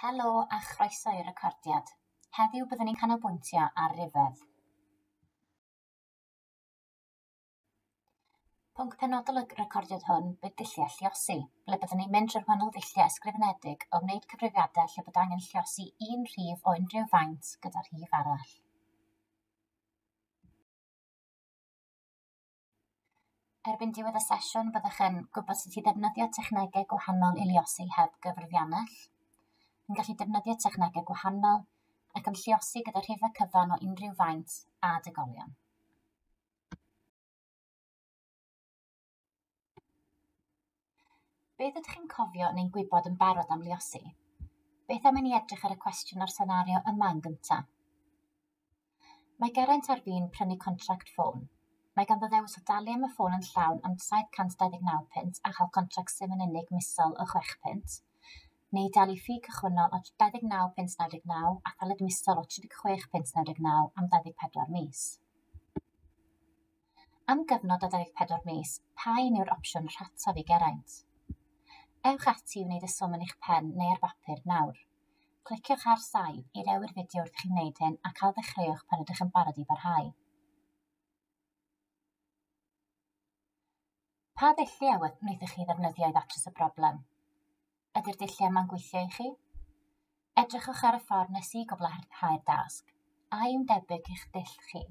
Helo a chroeso i'r recordiad. Heddiw byddwn ni'n canolbwyntio ar rifedd. Pwnc penodol y recordiad hwn bydd dulliau lluosi, ble byddwn ni'n mynd trwy'r wahanol ddulliau ysgrifenedig o wneud cyfrifiadau lle bod angen lluosi un rhif o unrhyw faint gyda rhif arall. Erbyn diwedd y sesiwn byddwch yn gwybod sut i ddefnyddio technegau gwahanol i luosi heb gyfrifiannell, yn gallu defnyddio technegau gwahanol ac yn lluosi gyda rhifau cyfan o unrhyw faint a degolion. Beth ydych chi'n cofio neu'n gwybod yn barod am luosi? Beth am i ni edrych ar y cwestiwn o'r senario yma yn gyntaf? Mae Geraint ar fin prynu contract ffôn. Mae ganddo ddewis o dalu am y ffôn yn llawn am 729 punt a chael contract SIM yn unig misol o 6 punt, neu dalu ffi cychwynnol o 29 punt 99 a thaled misol o 36 punt 99 am 24 mis. Am gyfnod o 24 mis, pa un yw'r opsiwn rhataf i Geraint? Ewch ati i wneud y swm yn eich pen neu ar bapur nawr. Cliciwch ar saib i rewi'r fideo wrth i chi wneud hyn ac ailddechreuwch pan ydych yn barod i barhau. Pa ddulliau wnaethoch chi ddefnyddio i ddatrys y broblem? Ydy'r dulliau yma'n gweithio i chi? Edrychwch ar y ffordd nes i gwblhau'r dasg. A yw'n debyg i'ch dull chi?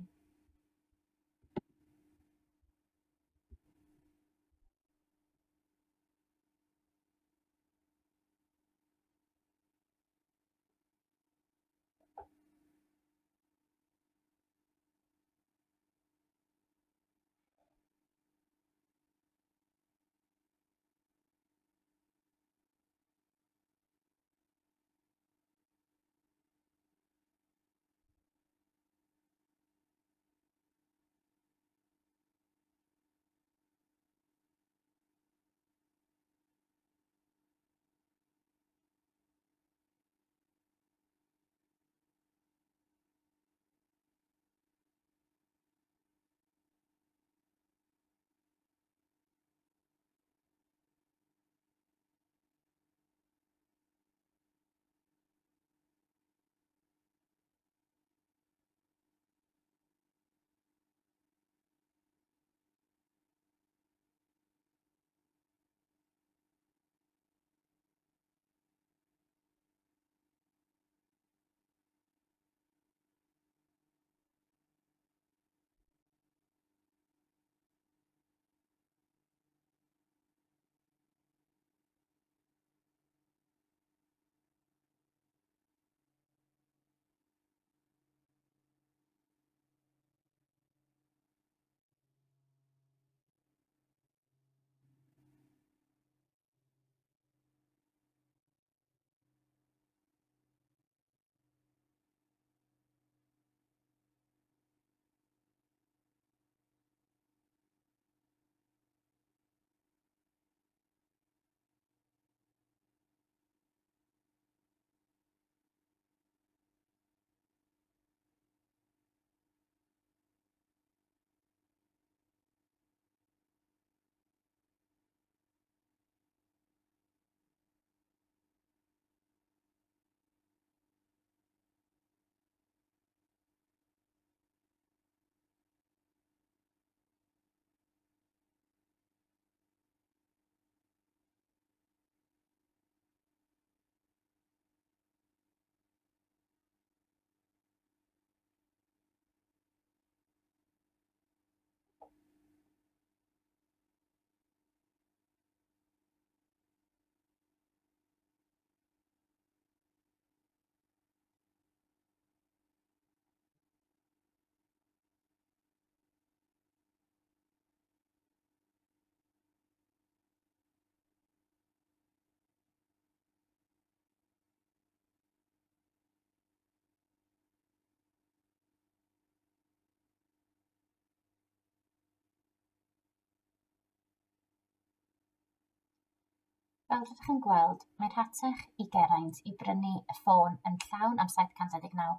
Fel rydych yn gweld, mae'n rhatach i Geraint i brynu y ffôn yn llawn am 729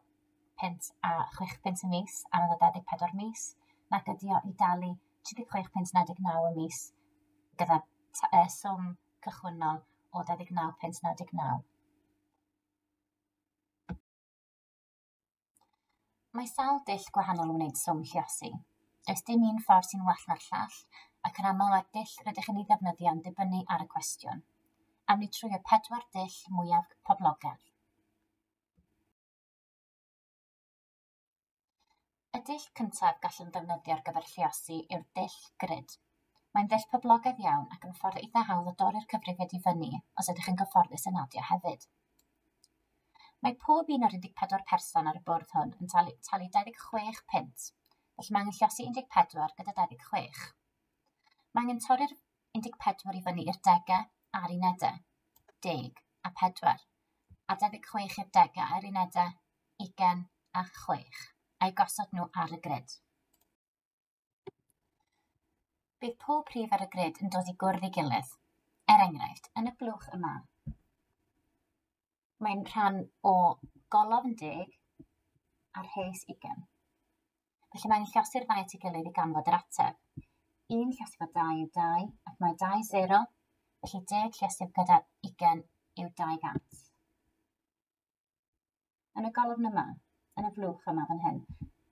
punt a 6 punt y mis am y 24 mis, nac ydi o i dalu 36 punt 99 y mis gyda swm cychwynnol o 29 punt 99. Mae sawl dull gwahanol o wneud swm lluosi. Does dim un ffordd sy'n well na'r llall, ac yn aml mae'r dull rydych yn ei ddefnyddio yn dibynnu ar y cwestiwn. Awn ni trwy y pedwar dull mwyaf poblogaidd. Y dull cyntaf gallwn ddefnyddio ar gyfer lluosi yw'r dull grid. Mae'n ddull poblogaidd iawn ac yn ffordd eitha hawdd o dorri'r cyfrifiad i fyny os ydych yn gyfforddus yn adio hefyd. Mae pob un o'r 14 person ar y bwrdd hwn yn talu 26 punt, felly mae angen lluosi 14 gyda 26. Mae angen torri'r 14 i fyny i'r degau a'r unedau, 10 a 4, a 26 i'r degau a'r unedau, 20 a 6, a'u gosod nhw ar y grid. Bydd pob rhif ar y grid yn dod i gwrdd ei gilydd. Er enghraifft, yn y blwch yma, mae'n rhan o golofn 10 a rhes 20. Felly mae'n llosi'r ddau at ei gilydd i ganfod yr ateb. 1 llosi efo 2 yw 2, ac mae 2 0, felly 10 llosi gyda 20 yw 200. Yn y golofn yma, yn y flwch yma fan hyn,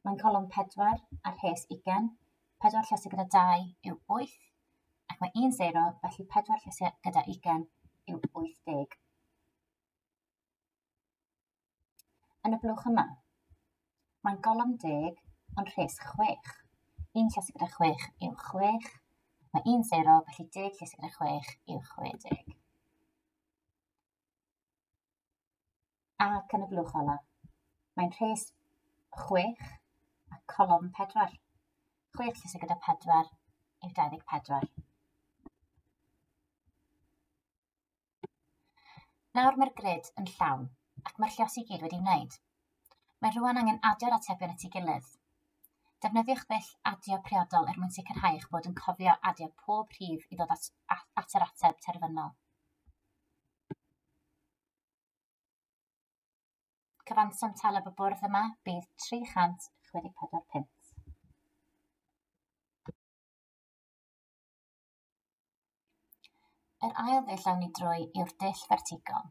mae'n colofn 4 a rhes 20, 4 llosi gyda 2 yw 8, ac mae 1 0, felly 4 llosi gyda 20 yw 80. Yn y blwch yma, mae'n golofn 10, ond rhes 6. 1 llosi gyda 6 yw 6, mae 1 0, felly 10 llosi gyda 6 yw 60. Ac yn y blwch ola, mae'n rhes 6 a colofn 4. 6 llosi gyda 4 yw 24. Nawr mae'r grid yn llawn, ac mae'r lluosi i gyd wedi wneud. Mae rwan angen adio'r atebion at ei gilydd. Defnyddiwch ddull adio priodol er mwyn sicrhau eich bod yn cofio adio pob rhif i ddod at yr ateb terfynol. Cyfanswm taleb y bwrdd yma bydd 364 punt. Yr ail ddull awn ni drwy yw'r dull fertigol.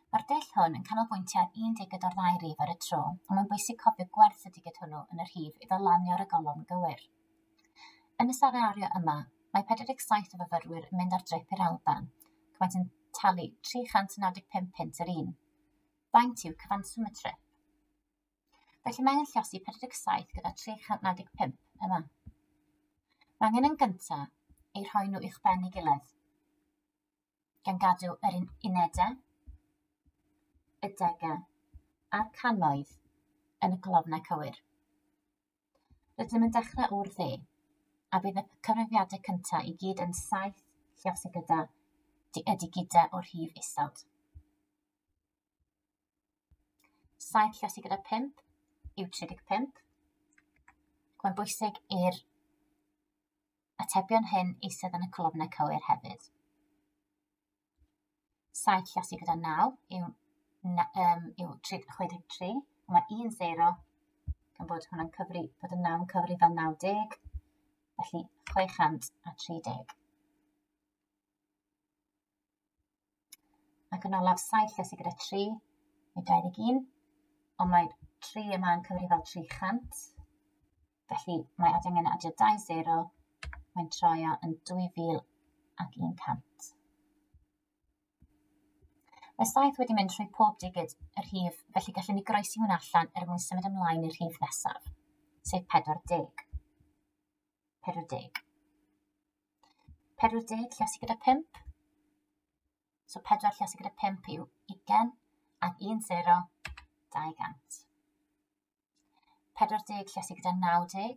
Mae'r dull hwn yn canolbwyntio ar un digid o'r ddau rif ar y tro, ond mae'n bwysig cofio gwerth y digid hwnnw yn y rhif iddo lanio ar y golofn gywir. Yn y senario yma, mae 47 o fyfyrwyr yn mynd ar drip i'r Alban, ac maent yn talu 395 punt yr un. Faint yw cyfanswm y trip? Felly mae angen lluosi 47 gyda 395 yma. Mae angen yn gyntaf eu rhoi nhw uwchben ei gilydd, gan gadw yr unedau, y degau a'r cannoedd yn y colofnau cywir. Rydym yn dechrau o'r dde, a bydd y cyfrifiadau cyntaf i gyd yn 7 lluosi gyda y digidau o'r rhif isod. 7 lluosi gyda 5 yw 35. Ac mae'n bwysig i'r atebion hyn eistedd yn y colofnau cywir hefyd. 7 lluosi gyda 9 yw 63, a mae 1 0, gan bod hwnna'n cyfri, bod y 9 yn cyfri fel 90, felly 630. Ac yn olaf 7 lluosi gyda 3 yw 21, ond mae 3 yma yn cyfri fel 300, felly mae angen adio 2 0, mae'n troio yn 2100. Mae 7 wedi mynd trwy pob digid y rhif, felly gallwn ni groesi hwn allan er mwyn symud ymlaen i'r rhif nesaf, sef 40. 40. 40 lluosi gyda 5. So 4 lluosi gyda 5 yw 20, ac 1 0, 200. 40 lluosi gyda 90.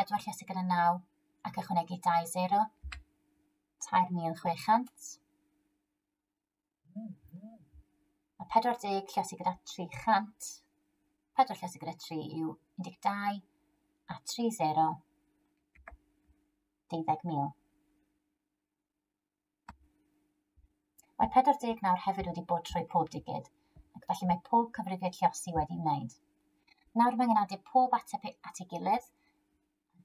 4 lluosi gyda 9 ac ychwanegu 2 0, 3600. Mae 40 lluosi gyda 300. 4 lluosi gyda 3 yw 12 a 3 0, 12,000. Mae 40 nawr hefyd wedi bod trwy pob digid, ac felly mae pob cyfrifiad lluosi wedi wneud. Nawr mae angen adio pob ateb at ei gilydd.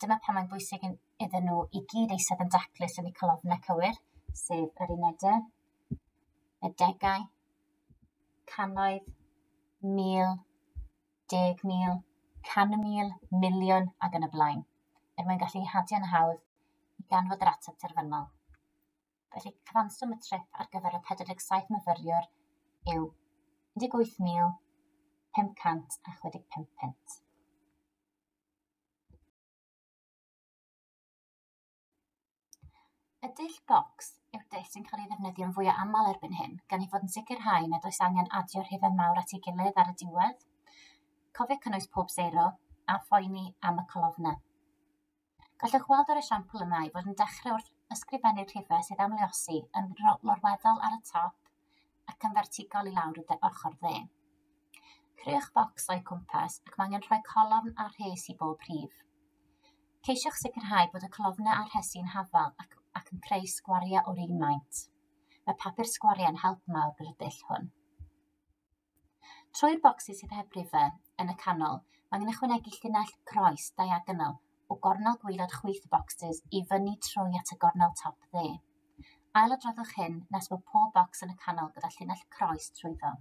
Dyma pan mae'n bwysig iddyn nhw i gyd eistedd yn daclus yn eu colofnau cywir, sef yr unedau, y degau, cannoedd, mil 10,000, 100,000, miliwn ac yn y blaen, er mwyn gallu hadio'n hawdd i ganfod yr ateb terfynol. Felly cyfanswm y trip ar gyfer y 47 myfyriwr yw 18,565 punt. Y dull bocs yw'r dull sy'n cael ei ddefnyddio'n fwyaf aml erbyn hyn, gan ei fod yn sicrhau nad oes angen adio rhifau mawr at ei gilydd ar y diwedd. Cofio cynnwys pob sero a phoeni am y colofnau. Gallwch weld o'r esiampl yma ei fod yn dechrau wrth ysgrifennu'r rhifau sydd am luosi yn lorweddol ar y top ac yn fertigol i lawr y ochr dde. Crëwch bocs o'i cwmpas ac mae angen rhoi colofn a rhes i bob rhif. Ceisiwch sicrhau bod y colofnau a'r rhesi'n hafal ac yn creu sgwariau o'r un maint. Mae papur sgwariau yn help mawr gyda'r dull hwn. Trwy'r bocsys sydd heb rifau yn y canol, mae angen ychwanegu llinell croes diagonal o gornel gwaelod chwith y bocsys i fyny trwy at y gornel top dde. Ailadroddwch hyn nes bod pob bocs yn y canol gyda llinell croes trwyddo.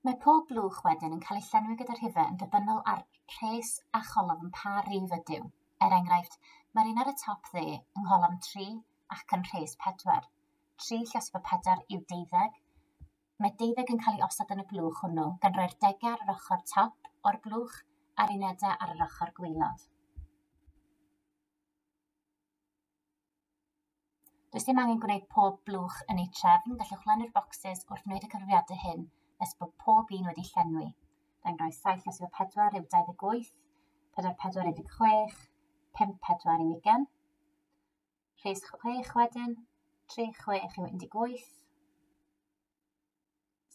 Mae pob blwch wedyn yn cael ei llenwi gyda rhifau yn ddibynnol ar rhes a cholofn pa rif ydyw. Er enghraifft, mae'r un ar y top dde yng ngholofn 3 ac yn rhes 4. 3 lluosog 4 yw 12. Mae 12 yn cael ei osod yn y blwch hwnnw, gan roi'r degau ar yr ochr top o'r blwch a'r unedau ar yr ochr gwaelod. Does dim angen gwneud pob blwch yn ei trefn, gallwch lenwi'r bocsys wrth wneud y cyfrifiadau hyn nes bod pob un wedi llenwi. Da ni'n rhoi 7 lluosog 4 yw 28, 4 4 16, 5 4 yw 20. Rhes 6 wedyn, 3 6 yw 18,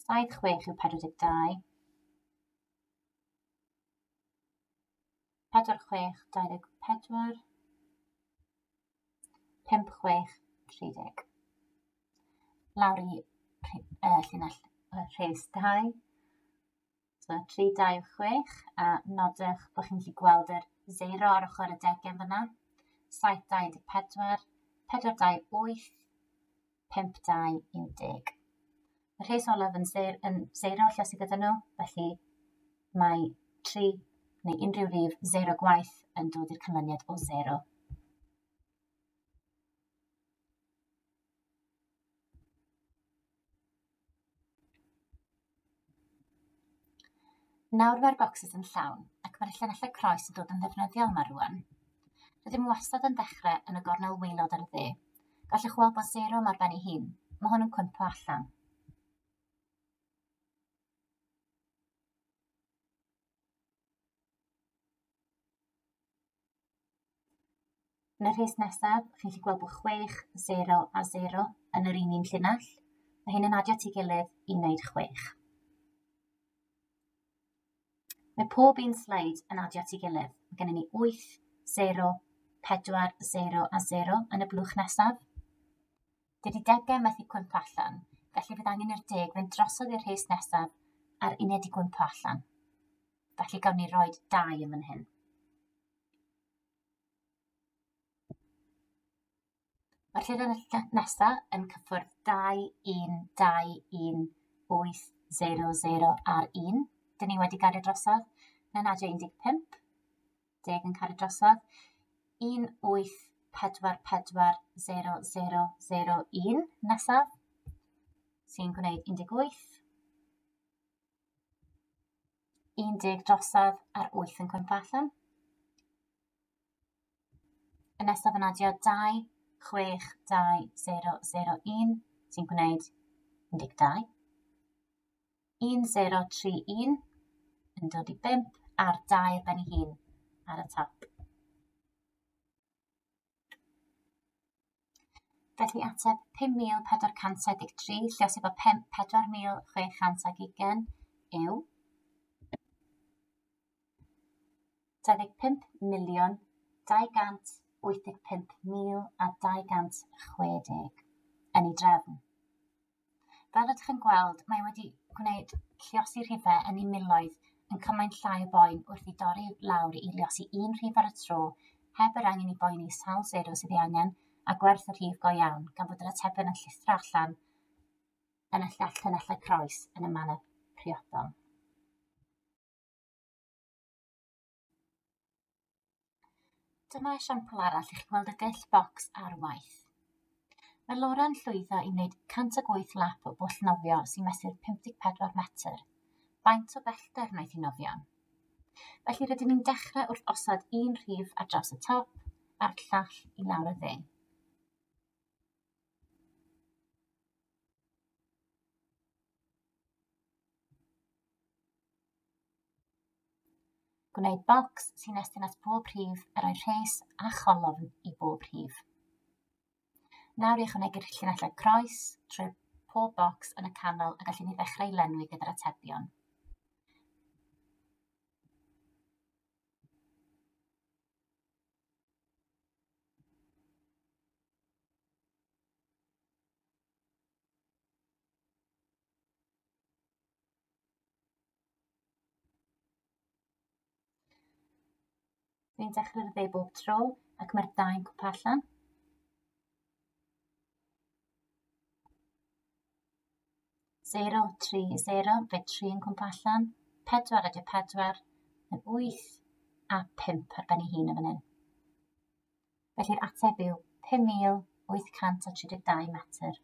7 6 yw 42, 4 6 24, 5 6 30. Lawr i llinell rhes 2. So 3, 2, 6, a nodwch bod chi'n gallu gweld yr 0 ar ochr y degau fyna. 7, 2, 14, 4, 2, 8, 5, 2 yw 10. Mae'r rhes olaf yn 0 lluosi gyda nhw, felly mae 3 neu unrhyw rif 0 gwaith yn dod i'r canlyniad o 0. Nawr mae'r bocsys yn llawn ac mae'r llinellau croes yn dod yn ddefnyddiol yma rŵan. Rydym wastad yn dechrau yn y gornel waelod ar y dde. Gallwch weld bod 0 yma ar ben ei hun. Mae hwn yn cwympo allan. Yn y rhes nesaf, chi'n gallu gweld bod 6, 0 a 0 yn yr un llinell. Mae hyn yn adio at ei gilydd i wneud 6. Mae pob un sleid yn adio at ei gilydd. Mae gennym ni 8, 0, 4, 0 a 0 yn y blwch nesaf. Dydy degau methu cwympo allan, felly fydd angen i'r deg fynd drosodd i'r rhes nesaf a'r uned i gwympo allan. Felly gawn ni roi 2 yn fan hyn. Mae'r llinell nesaf yn cyffwrdd 2, 1, 2, 1, 8, 0, 0 a'r 1. Dyn ni wedi gario drosodd. Mae'n adio 15, 10 yn cario drosodd. 1, 8, 4, 4, 0, 0, 0, 1 nesaf, sy'n gwneud 18. 10 drosodd a'r 8 yn cwympo allan. Y nesaf yn adio 2, 6, 2, 0, 0, 1, sy'n gwneud 12. 1, 0, 3, 1 yn dod i 5 a'r 2 ar ben ei hun ar y top. Felly ateb 5,473 lluosi efo 4,620 yw 25,285,260 yn ei drefn. Fel ydych yn gweld, mae wedi gwneud lluosi rhifau yn ei miloedd yn cymaint llai o boen wrth i dorri lawr i luosi un rhif ar y tro heb yr angen i boeni sawl sero sydd ei angen a gwerth y rhif go iawn, gan fod yr atebion yn llithro allan yn y llinellau croes yn y mannau priodol. Dyma esiampl arall i chi weld y dull bocs ar waith. Mae Laura yn llwyddo i wneud 108 lap o bwll nofio sy'n mesur 54 metr. Faint o bellter wnaeth hi nofio? Felly rydyn ni'n dechrau wrth osod un rhif ar draws y top a'r llall i lawr y dde. Gwneud bocs sy'n estyn at bob rhif a rhoi rhes a cholofn i bob rhif. Nawr i ychwanegu'r llinellau croes trwy pob bocs yn y canol a gallwn ni ddechrau lenwi gyda'r atebion. Dwi'n dechrau'r dde bob tro ac mae'r dau'n cwmpo allan. 0, 3, 0, fe 3 yn cwmpo allan, 4 adio 4 yn 8 a 5 ar ben ei hun yn fan hyn. Felly'r ateb yw 5,832 metr.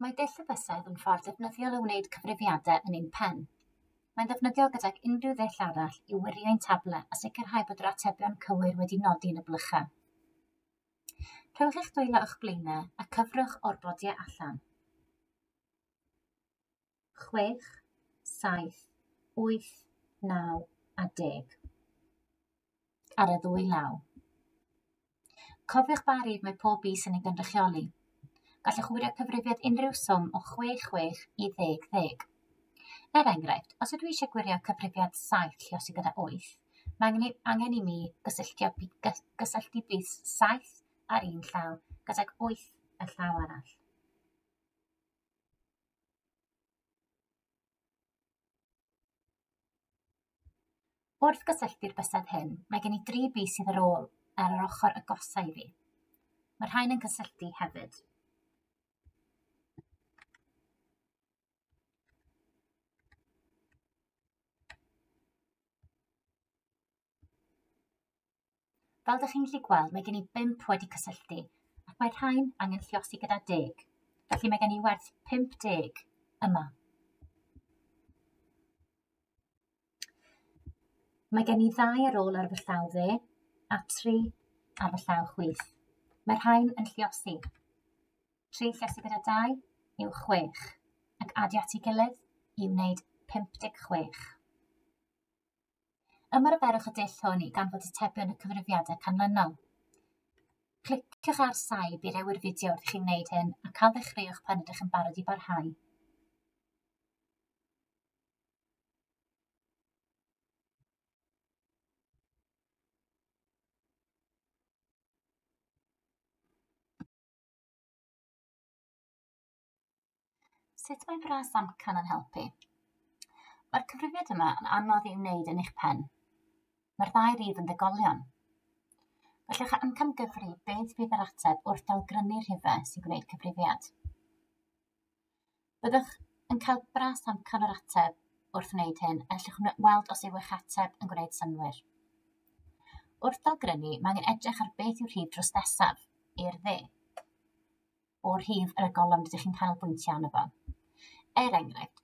Mae dull y bysedd yn ffordd defnyddiol o wneud cyfrifiadau yn ein pen. Mae'n ddefnyddiol gydag unrhyw ddull arall i wirio ein tablau a sicrhau bod yr atebion cywir wedi nodi yn y blychau. Rhowch eich dwylo o'ch blaenau a cyfrwch o'r bodiau allan. 6, 7, 8, 9 a 10. Ar y ddwy law. Cofiwch ba rif mae pob bys yn ei gynrychioli. Gallwch wirio cyfrifiad unrhyw swm o 6, 6 i 10, 10. Er enghraifft, os ydw i eisiau gwirio cyfrifiad 7 lluosi gyda 8, mae angen i mi gysylltu bys 7 ar un llaw gydag 8 y llaw arall. Wrth gysylltu'r bysedd hyn, mae gen i dri bys sydd ar ôl ar yr ochr agosaf i fi. Mae'r rhain yn cysylltu hefyd. Fel dych chi'n gallu gweld, mae gen i 5 wedi cysylltu, ac mae'r rhain angen lluosi gyda 10. Felly mae gen i werth 50 yma. Mae gen i 2 ar ôl ar fy llaw dde a 3 ar fy llaw chwith. Mae'r rhain yn lluosi. 3 lluosi gyda 2 yw 6, ac adio at ei gilydd i wneud 56. Ymarferwch y dull hwn i ganfod atebion y cyfrifiadau canlynol. Cliciwch ar saib i rewi'r fideo wrth i chi wneud hyn a cael ddechreuwch pan ydych yn barod i barhau. Sut mae bras amcan yn helpu? Mae'r cyfrifiad yma yn anodd i'w wneud yn eich pen. Mae'r ddau rif yn ddegolion. Gallwch amcangyfri beth fydd yr ateb wrth dalgrynnu'r rhifau sy'n gwneud cyfrifiad. Byddwch yn cael bras amcan o'r ateb wrth wneud hyn a allwch weld os yw eich ateb yn gwneud synnwyr. Wrth dalgrynnu, mae angen edrych ar beth yw'r rhif drws nesaf i'r dde o'r rhif yn y golofn rydych chi'n canolbwyntio arno fo. Er enghraifft,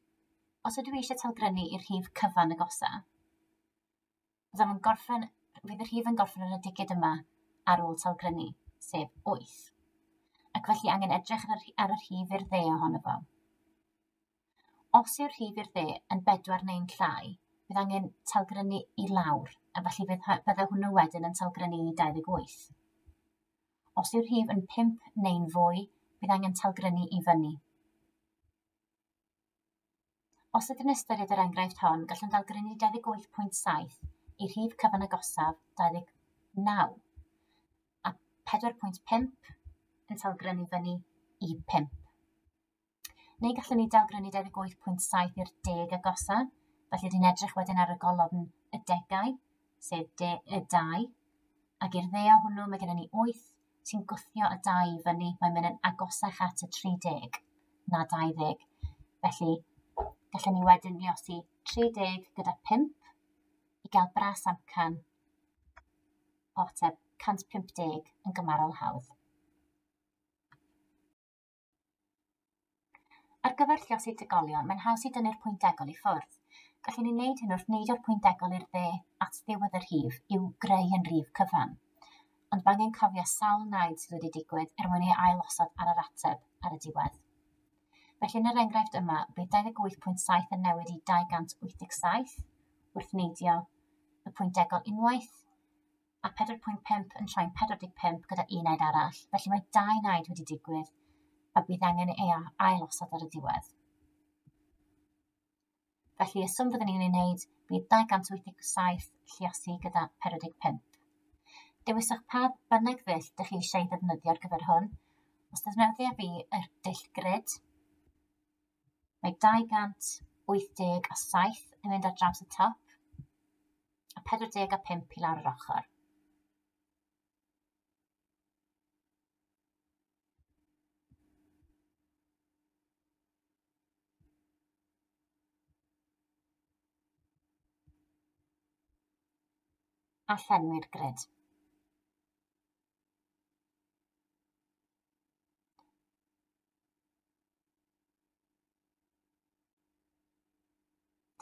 os ydw i eisiau talgrynnu i'r rhif cyfan agosa, fydd y rhif yn gorffen ar y digid yma ar ôl talgrynnu, sef 8. Ac felly angen edrych ar y rhif i'r dde ohono fo. Os yw'r rhif i'r dde yn 4 neu'n llai, bydd angen talgrynnu i lawr, a felly bydde hwnnw wedyn yn talgrynnu i 28. Os yw'r rhif yn 5 neu'n fwy, bydd angen talgrynnu i fyny. Os ydym yn ystyried yr enghraifft hon, gallwn dalgrynnu 28.7 i'r rhif cyfan agosaf 29, a 4.5 yn talgrynnu fyny i 5. Neu gallwn ni dalgrynnu 28.7 i'r deg agosa, felly dyn edrych wedyn ar y golofn y degau, sef de, y 2, ac i'r dde o hwnnw mae gennym ni 8 sy'n gwthio y 2 i fyny, mae'n mynd yn agosach at y 30 na 20. Felly gallwn ni wedyn liosi 30 gyda 5 i gael bras amcan o ateb 150 yn gymarol hawdd. Ar gyfer lluosi degolion, mae'n haws i dynnu'r pwynt degol i ffwrdd. Gallwn ni wneud hyn wrth neidio'r pwynt degol i'r dde at ddiwedd y rhif i'w greu yn rif cyfan. Ond mae angen cofio sawl naid sydd wedi digwydd er mwyn ei ail-osod ar yr ateb ar y diwedd. Felly yn yr enghraifft yma, bydd 28.7 yn newid i 287 wrth neidio y pwynt degol unwaith, a 4.5 yn troi'n 45 gyda un naid arall. Felly mae dau naid wedi digwydd a bydd angen ei ail-osod ar y diwedd. Felly y swm fyddwn ni'n ei wneud bydd 287 lluosi gyda 45. Dewiswch pa bynnag ddull dych chi eisiau ei ddefnyddio ar gyfer hwn. Os ddefnyddia fi yr dull grid, mae 287 yn mynd ar draws y top a 45 i lawr yr ochr. A llenwi'r grid.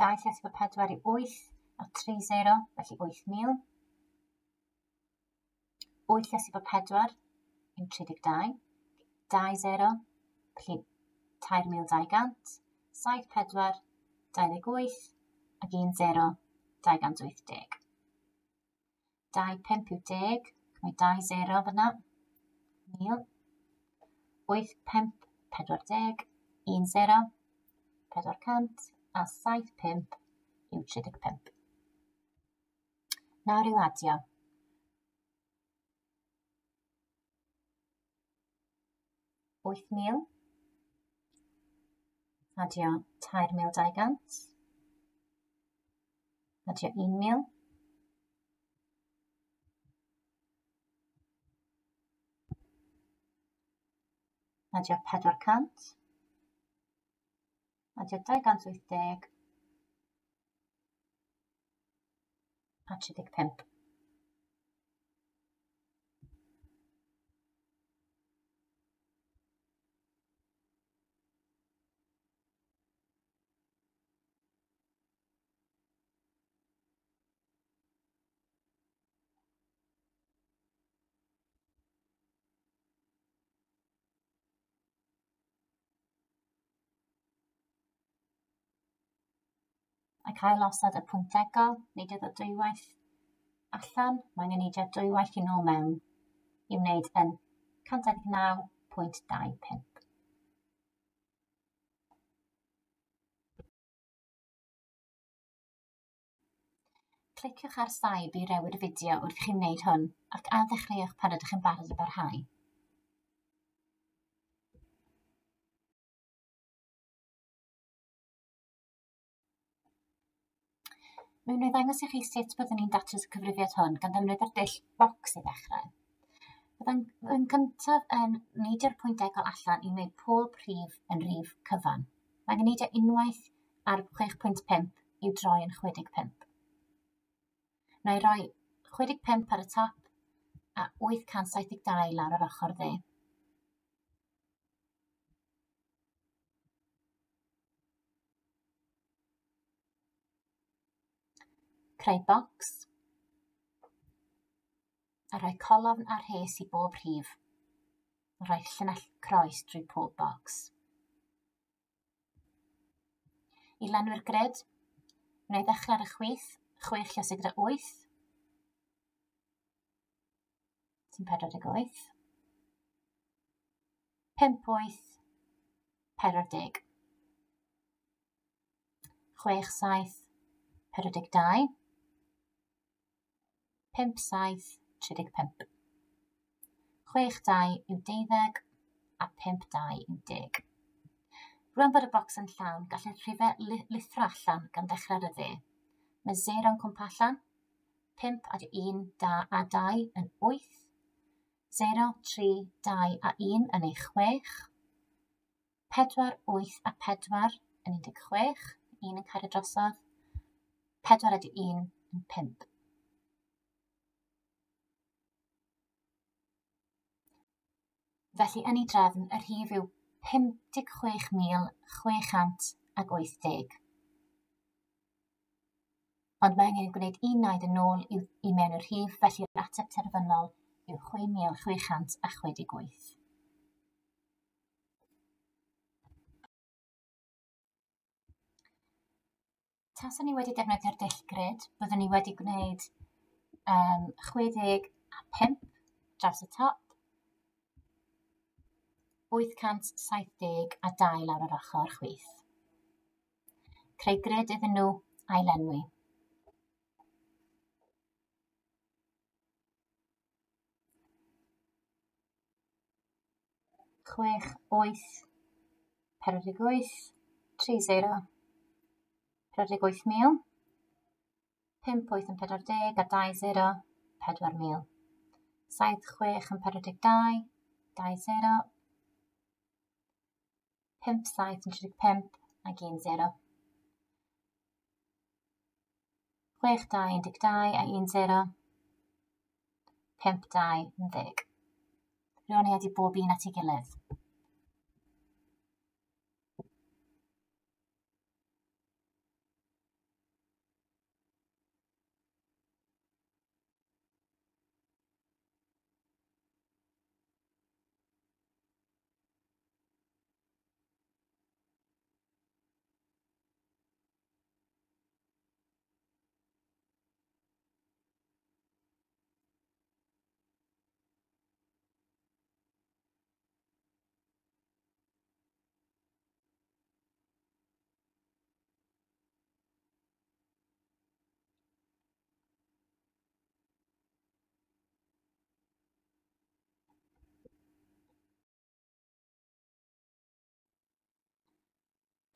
Dau lles efo 4 i 8 a 3 0, felly 8,000. 8 lles efo 4 yn 32, 2 0, felly 3,200, 7 4, 28 ac 1 0, 280. 2 5 yw 10, mae 2 0 fyna, 1,000, 8 5, 40, 1 0, 400 a 7 5 yw 35. Nawr i'w adio. 8,000, adio 3,200, adio 1,000, adio 400, adio 280 a 35. Ac ail osod y pwynt degol, neidiodd o dwywaith allan, mae angen neidio dwywaith i nôl mewn i wneud yn 129.25. Cliciwch ar saib i rewi'r fideo wrth i chi wneud hwn ac ail-ddechreuwch pan ydych yn barod i barhau. Mi wna i ddangos i chi sut byddwn ni'n datrys y cyfrifiad hwn gan ddefnyddio'r dull bocs i ddechrau. Byddwn yn gyntaf yn neidio'r pwynt degol allan i wneud pob rhif yn rhif cyfan. Mae angen neidio unwaith ar 6.5 i'w droi yn 65. Wna i roi 65 ar y top a 872 lawr yr ochr dde. Creu bocs a rhoi colofn a rhes i bob rhif. A rhoi llinell croes drwy pob bocs. I lenwi'r grid, wna i ddechrau ar y chwith, 6 lluosi gyda 8, sy'n 48, 5 8, 40, 6 7, 42, 5 7, 35. 6 2 yw 12 a 5 2 yw 10. Rwan bod y bocs yn llawn, gall y rhifau lithro allan gan ddechrau ar y dde. Mae 0 yn cwmpo allan, 5 adio 1 da a 2 yn 8, 0, 3, 2 a 1 yn ei 6, 4, 8 a 4 yn 16, 1 yn cario drosodd, 4 adio 1 yn 5. Felly yn ei drefn, y rhif yw 56,680. Ond mae angen gwneud un naid yn ôl i mewn i'r rhif, felly'r ateb terfynol yw 6,668. Taswn i wedi defnyddio'r dull grid, byddwn i wedi gwneud 65 draws y top, 872 lawr yr ochr chwith. Creu grid iddyn nhw a'i lenwi. 6, 8, 48, 30, 48,000, 5, 8 yn 40 a 2, 0, 4,000. 7, 6 yn 42, 2, 0, 5, 7 yn 35 ac 1, 0. 6, 2, 12 a 1, 0, 5, 2 yn 10. Rwy'n ei adi bob un at ei gilydd.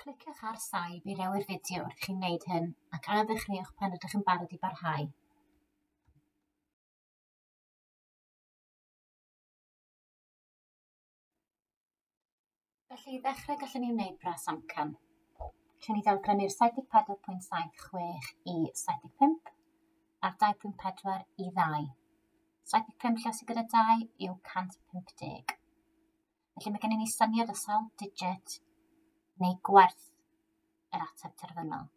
Cliciwch ar saib i rewi'r fideo wrth chi wneud hyn ac ail-ddechreuwch pan ydych yn barod i barhau. Felly i ddechrau gallwn ni wneud bras amcan. Gallwn ni ddalgrynu'r 74.76 i 75 a'r 2.4 i 2. 75 llosi gyda 2 yw 150. Felly mae gennym ni syniad o sawl digit neu gwerth yr ateb terfynol.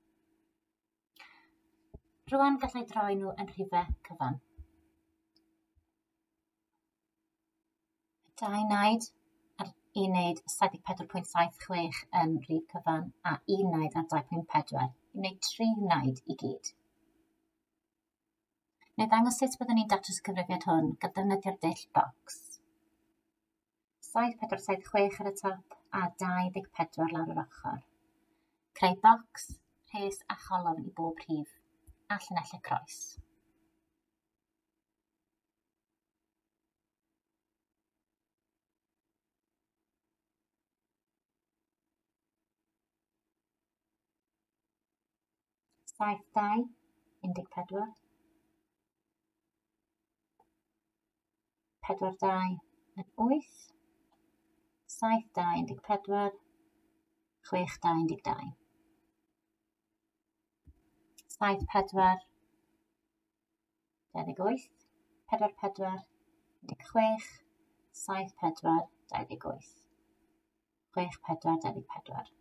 Rwan gallai droi nhw yn rhifau cyfan. 2 naid ar i wneud 74.76 yn rhif cyfan a 1 naid ar 2.4 i wneud 3 naid i gyd. Neu ddangos sut byddwn ni'n datrys y cyfrifiad hwn gan ddefnyddio'r dull bocs. 7, 4, 7, 6 ar y top a 24 lawr yr ochr. Creu bocs, rhes a cholofn i bob rhif a llinellau croes. 7, 2, 14. 4, 2 yn 8. 7, 2, 14. 6, 2, 12. 7, 4, 28. 4, 4, 16. 7, 4, 28. 6, 4, 24.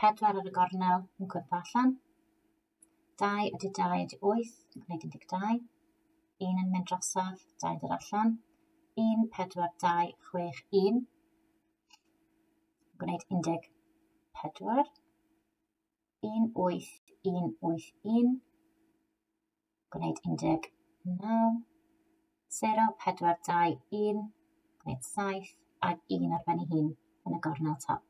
4 ar y gornel yn cwympo allan. 2 ydy 2 ydy 8 yn gwneud 12. 1 yn mynd drosodd, 2 yn dod allan. 1, 4, 2, 6, 1. Yn gwneud 14. 1, 8, 1, 8, 1. Gwneud 19. 0, 4, 2, 1. Gwneud 7 ac 1 ar ben ei hun yn y gornel top.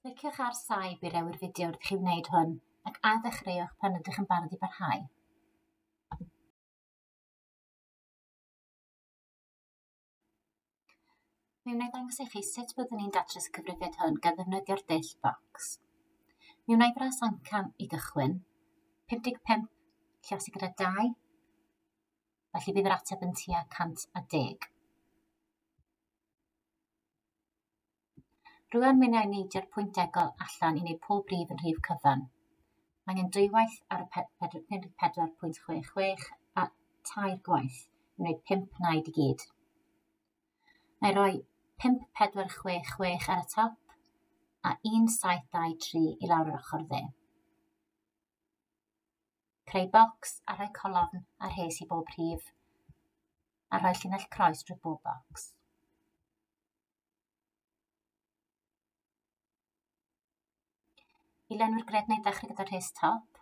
Cliciwch ar saib i rewi'r fideo wrth i chi wneud hwn ac ailddechreuwch pan ydych yn barod i barhau. Mi wna i ddangos i chi sut byddwn ni'n datrys y cyfrifiad hwn gan ddefnyddio'r dull bocs. Mi wna i fras amcan i gychwyn, 55 lluosi gyda 2, felly bydd yr ateb yn tua 110. Rŵan mi wna i neidio'r pwynt degol allan i wneud pob rhif yn rhif cyfan. Mae angen dwywaith ar y 54.66 a tair gwaith i wneud 5 naid i gyd. Na i roi 5466 ar y top a 1723 i lawr yr ochr dde. Creu bocs a rhoi colofn a rhes i bob rhif a rhoi llinell croes drwy bob bocs. I lenwi'r gred neu ddechrau gyda'r rhes top.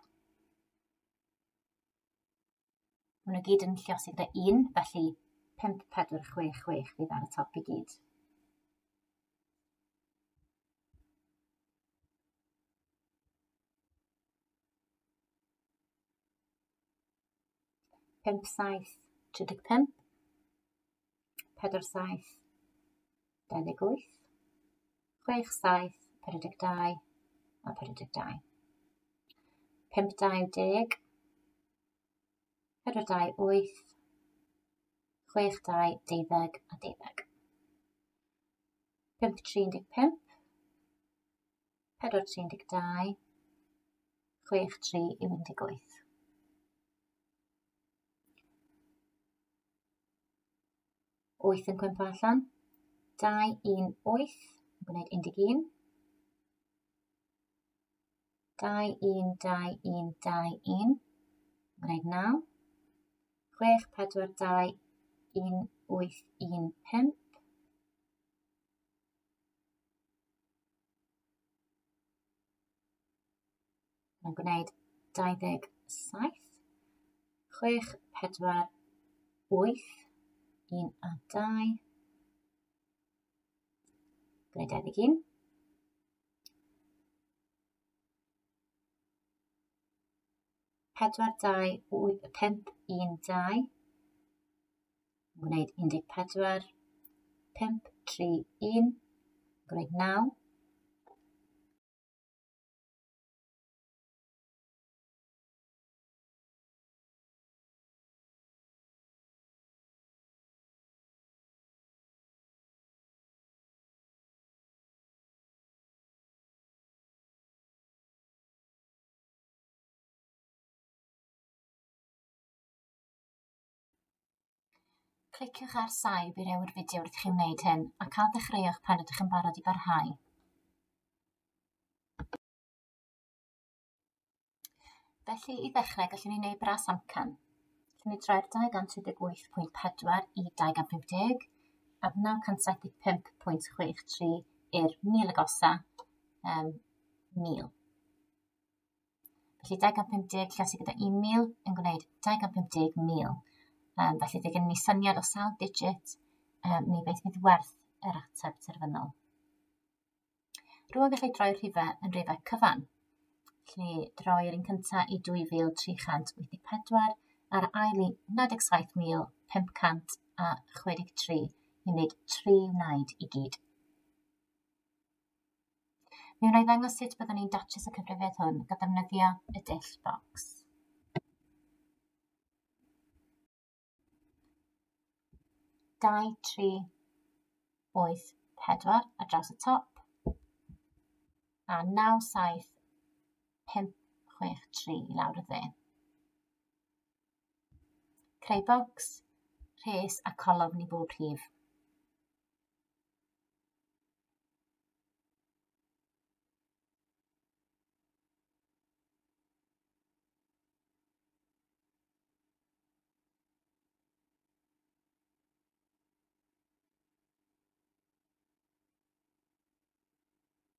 Maen nhw gyd yn lluosi gyda 1, felly 5, 4, 6, 6 fydd ar y top i gyd. 5, 7, 35, 4, 7, 28, 6, 7, 42 a 42. 5, 2, 10, 4, 2, 8, 6, 2, 12 a 12. 5, 3, 15, 4, 3, 12, 6, 3 yw 18. 8 yn cwympo allan. 2, 1, 8 yn gwneud 11. 2, 1, 2, 1, 2, 1 yn gwneud 9. 6, 4, 2, 1, 8, 1, 5. Mae'n gwneud 27, 6, 4, 8, 1 a 2. Gwneud 21. 4, 2, 8, 5, 1, 2. Gwneud 14, 5, 3, 1. Gwneud 9. Cliciwch ar saib i rewi'r fideo wrth i chi wneud hyn ac ailddechreuwch pan ydych yn barod i barhau. Felly, i ddechrau, gallwn ni wneud bras amcan. Gallwn ni droi'r 238.4 i 250 a'r 975.63 i'r 1000 agosa, 1000. Felly 250 lluosi gyda 1,000 yn gwneud 250,000. Felly fe gennym ni syniad o sawl digit neu beth fydd werth yr ateb terfynol. Rŵan gallai droi'r rhifau yn rhifau cyfan. Felly droi'r un cyntaf i 2384 a'r ail i 97,563 i wneud 3 wnaed i gyd. Mi wna i ddangos sut byddwn ni'n datrys y cyfrifiad hwn gan ddefnyddio y dull bocs. 2, 3, 8, 4 ar draws y top a 9, 7, 5, 6, 3 i lawr y dde. Creu bocs, rhes a colofn i bob rhif.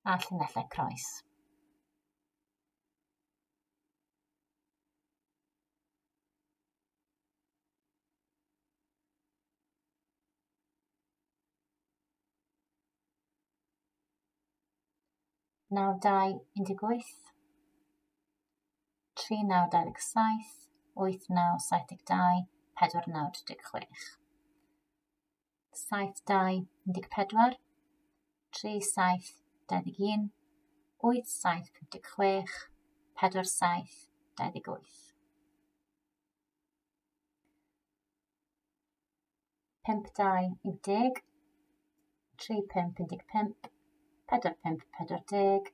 A llinellau croes. 9 2 18, 3 9 27, 8 9 72, 4 9 36. 7 2 14, 3 7 21, 8 7 56, 4 7 28. 5 2 yw 10, 3 5 15, 4 5 40,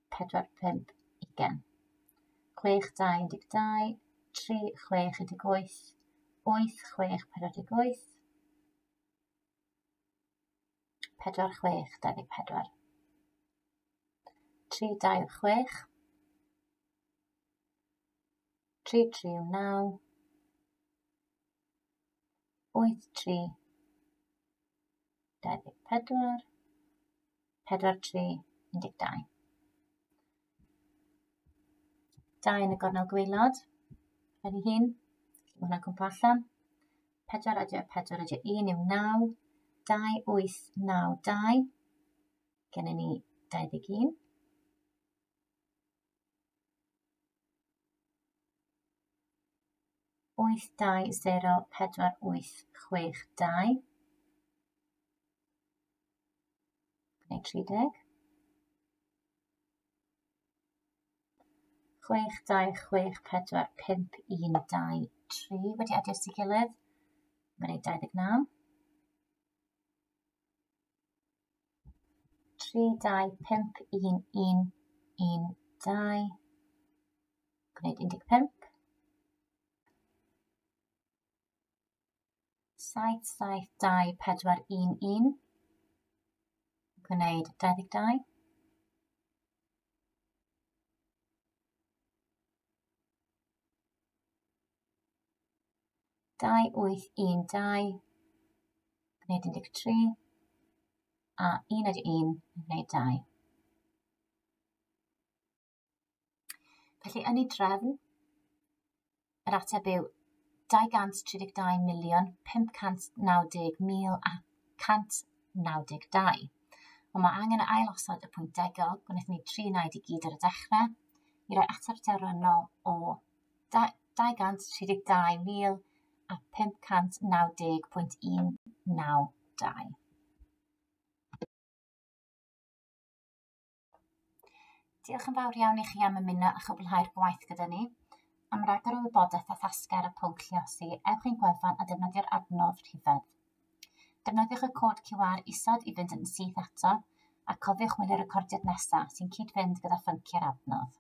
4 5 20. 6 2 12, 3 6 18, 8 6 48, 4 6 24. 3 2 6, 3 3 9, 8 3 24, 4 3 12. 2 yn y gornel gwaelod, ben ei hun, felly mae hwnna'n cwmpo allan. 4 adio 4 adio 1 yw 9, 2, 8, 9, 2. Gennym ni 21. 8, 2, 0, 4, 8, 6, 2. Gwneud 30. 6, 2, 6, 4, 5, 1, 2, 3 wedi adio at ei gilydd. Mae'n gwneud 29. 3, 2, 5, 1, 1, 1, 2. Gwneud 15. 7, 7, 2, 4, 1, 1. Gwneud 22. 2, 8, 1, 2, gwneud 13, a 1 adio 1 yn gwneud 2. Felly, yn ei drefn, yr ateb yw 232,590,192. Ond mae angen ailosod y pwynt degol, gwnaethon ni 3 naid i gyd ar y dechrau, i roi ateb terfynol o 232,590.192. Diolch yn fawr iawn i chi am ymuno a chwblhau'r gwaith gyda ni. Am ragor o wybodaeth a thasgau ar y pwnc lluosi, ewch i'n gwefan a defnyddio'r adnodd rhifedd. Defnyddiwch y cod QR isod i fynd yn syth ato, a cofiwch wylio'r recordiad nesaf sy'n cyd-fynd gyda phynciau'r adnodd.